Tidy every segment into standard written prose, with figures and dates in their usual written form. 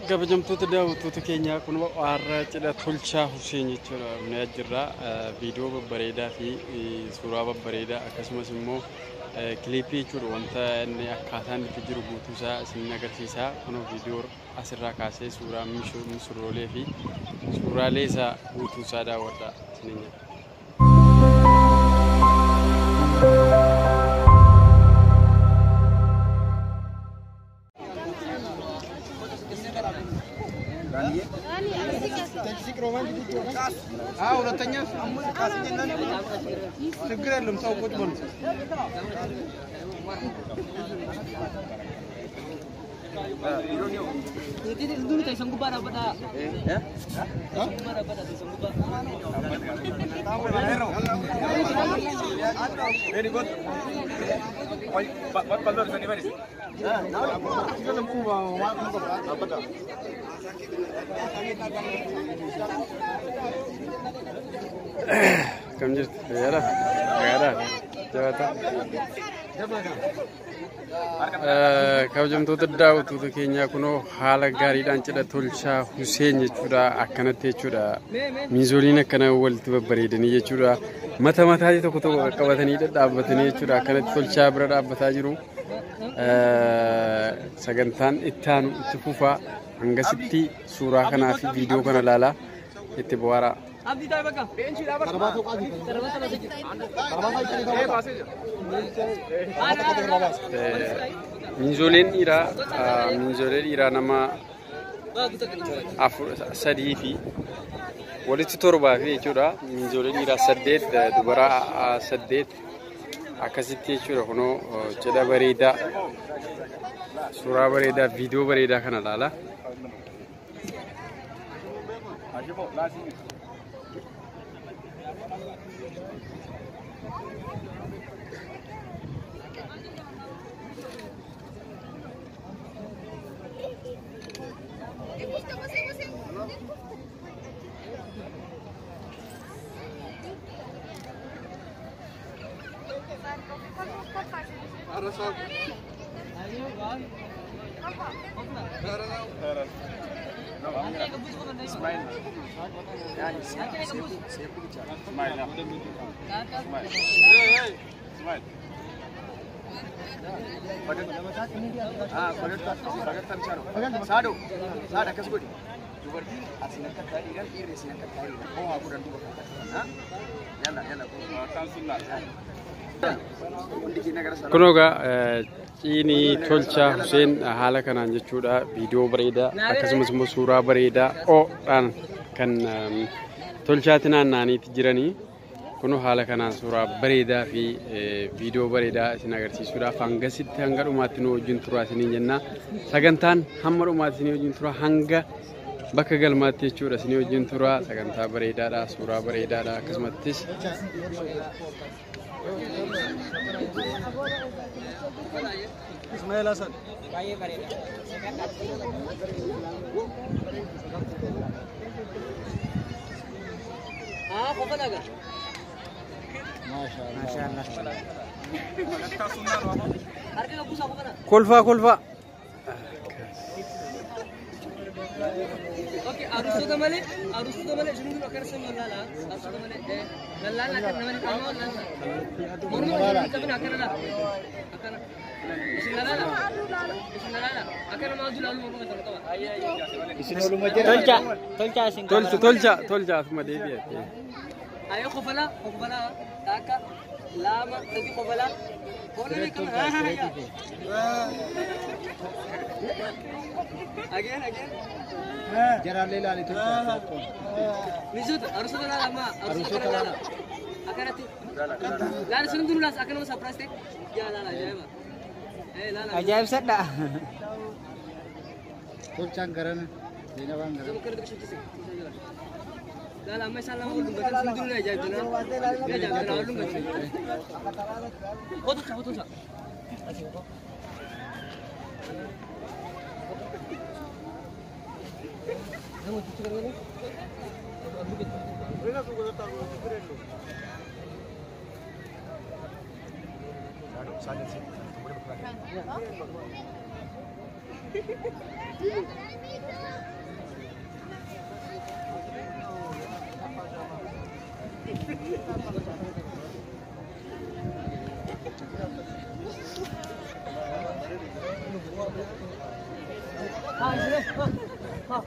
Kabajamtoota daawwattoota keenyaa kun har'a cidha Tolchaa Huseen jechuudha. Nu jirra viidiyoo babbareedaa fi suuraa babbareedaa akkasumas immoo kiliipii jechuudha wanta inni akkaataan itti jiru guutuusaa isin agarsiisa. Kun viidiyoo asirraa kaasee suuraa misirroolee fi suuraalee isaa guutuusaa daawwadhaa isiniin jedha. ሁለተኛ ችግር የለም። ሰው ቁጭ ብሎ Akkam jirtu? Fayyaadhaa? Nagaadhaa? Jabaata? Kabajamtoota daawwattoota keenyaa kunoo haala gaariidhaan cidha Tolchaa Huseen jechuudha akkanatti jechuudha. Miizooliin akkana walitti babbareedanii jechuudha. Mata mataatii tokko tokko qaqqabatanii dhadhaabbatanii jechuudha. Akkanatti Tolchaa bira dhaabbataa jiru. Sagantaan itti aanu itti fufaa hangasitti suuraa kanaa fi viidiyoo kana ilaalaa itti bohaaraa. Miinzoleen dhiiraa nama 4 3 fi walitti 7 fi jechuudha. Miinzoleen dhiiraa 8 dubaraa 8 akkasitti jechuudha. Kunoo cidha bareedaa suuraa bareedaa viidiyoo bareedaa kana ilaala. Kunoo egaa ciinii Tolchaa Huseen haala kanaan jechuudha viidiyoo bareedaa akkasumas immoo suuraa bareedaa oodhaan kan Tolchaatti naanna'aniiti jiranii. Kunoo haala kanaan suuraa bareedaa fi viidiyoo bareedaa isin agarsiisuudhaaf hangasitti hanga dhumaatti nu wajjin turaa isiniin jenna. Sagantaan hamma dhumaatti isinii wajjin turaa hanga bakka galmaatti jechuudha isinii wajjin turaa sagantaa bareedaadha suuraa bareedaadha akkasumattis Ismail Hasan kolfaa kolfaa. Tolcha tolcha tolcha asuma deebi'e. Ayo kofala kofala takka lama sadi kofala kofala kam ha ha ya again again Jaraalee ilaali tolcha. Mizut arusota lala ma arusota lala akanatti laala sun dunu las akanama surprise te ya lala ajaiba eh lala Ajaa'ib sadha. Tolchaan garana Zeenabaan garana. Zama kana dukshi lala amma isaan lama wal dubbatan sun dunu ajaa'ib jana ajaa'ib jana wal dubbatan hotu hotu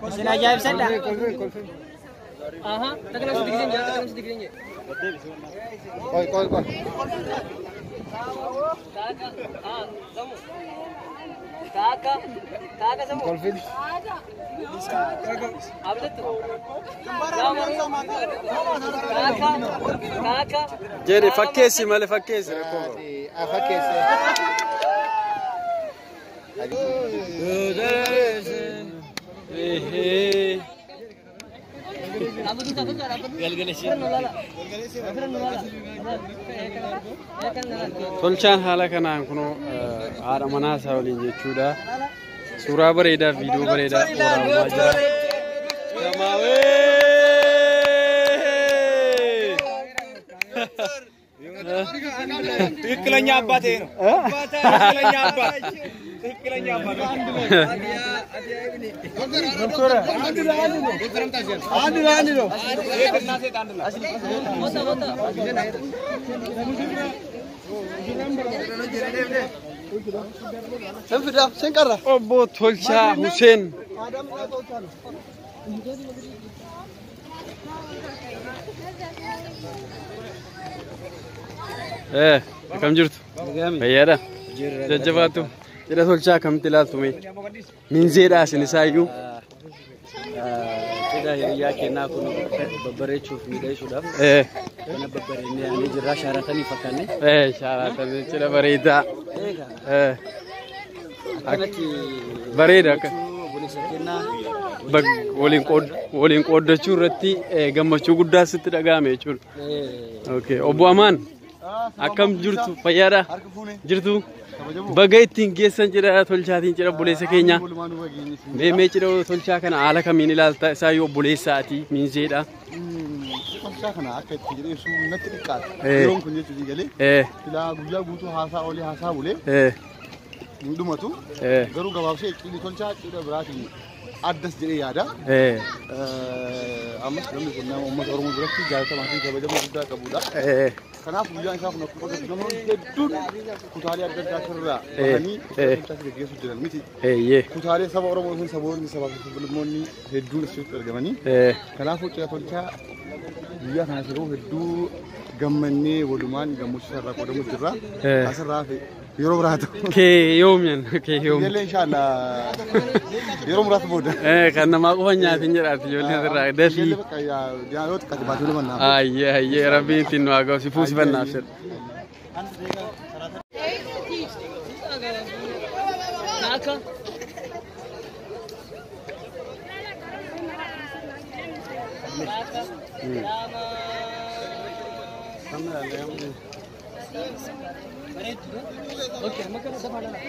Isin ajaa'ibsadha. Aha, takka nama sitti giseenye, takka nama sitti giseenye. Qoy qoy qoy. Taaka, ah, zamu. Taaka, taaka zamu. Kolfin. Abdattu. Taaka, taaka. Jedhi fakkeessi malee fakkeessi rakkoo qabu. Fakkeessi. Tolchaan haala kanaan kunoo haadha manaa isaa waliin jechuudha. Suuraa bareedaa viidiyoo bareedaa waraabamaa jira. ትክክለኛ አባቴ ነው። ትክክለኛ አባት ትክክለኛ አባት አንድ ነው። ሴትና ሴት አንድ ላይ Obbo Tolchaa Huseen. Akkam jirtu? Fayyaadha? Jajjabaattu? Cidha Tolchaa akkamitti ilaaltu mee? Minzeedha isin isaayyuu. Cidha hiriyaa kennaa kun babbareechuuf miidhagsuudhaaf kana babbareennee yaa'anii jirra shaaratanii fakkaanne. Shaaratanii cidha bareedaa. Akkanatti Bareeda akka. obboleessa kennaa Waliin qooddachuu irratti gammachuu guddaa sitti dhaga'ame jechuudha. Okay. Obbo Amaan akkam jirtu? Fayyaadha? Jirtu? Baga ittiin geessan cidha Tolchaatiin cidha obboleessa keenya. Mee cidha Tolchaa kana haala kamiin ilaalta? Isaayyuu obboleessaati minzeedha. Tolchaa kana akka itti jedhee ibsuu natti xiqqaata. Yeroon kun jechuun galee silaa guyyaa guutuu haasaa olee haasaa bulee hin dhumatu. Garuu gabaabsee cidhi Tolchaa cidha biraatiin addas jedhee yaada. Ammas namni kun nama uummata Oromoo biratti jaalatamaa fi kabajama guddaa qabudha. Kanaaf guyyaan isaa kun akkuma agartu namoonni hedduun kutaalee adda addaa irraa bahanii Tolchaa gaggeessuu jiran miti. Kutaalee saba Oromoo fi saboonni sabaa fi sablammoonni hedduun asitti argamanii. Kanaafuu cidha Tolchaa guyyaa kana yeroo hedduu gammannee walumaan gammachuu irraa qoodamu jirra. Asirraa fi yeroo biraa ta'u. Kee yoom jenna? Kee yoom? Ijoollee inshaalla yeroo muraasa booda. Kan namaa qofa nyaatiin jedhaati ijoolleen asirraa dafii. Ijoollee bakka yoo xiqqaate baatee lama naaf. Ayyee ayyee rabbiin ittiin nu haa ga'u si fuusifannaaf jedha. Taaka. Okay, amma kana dafa lala.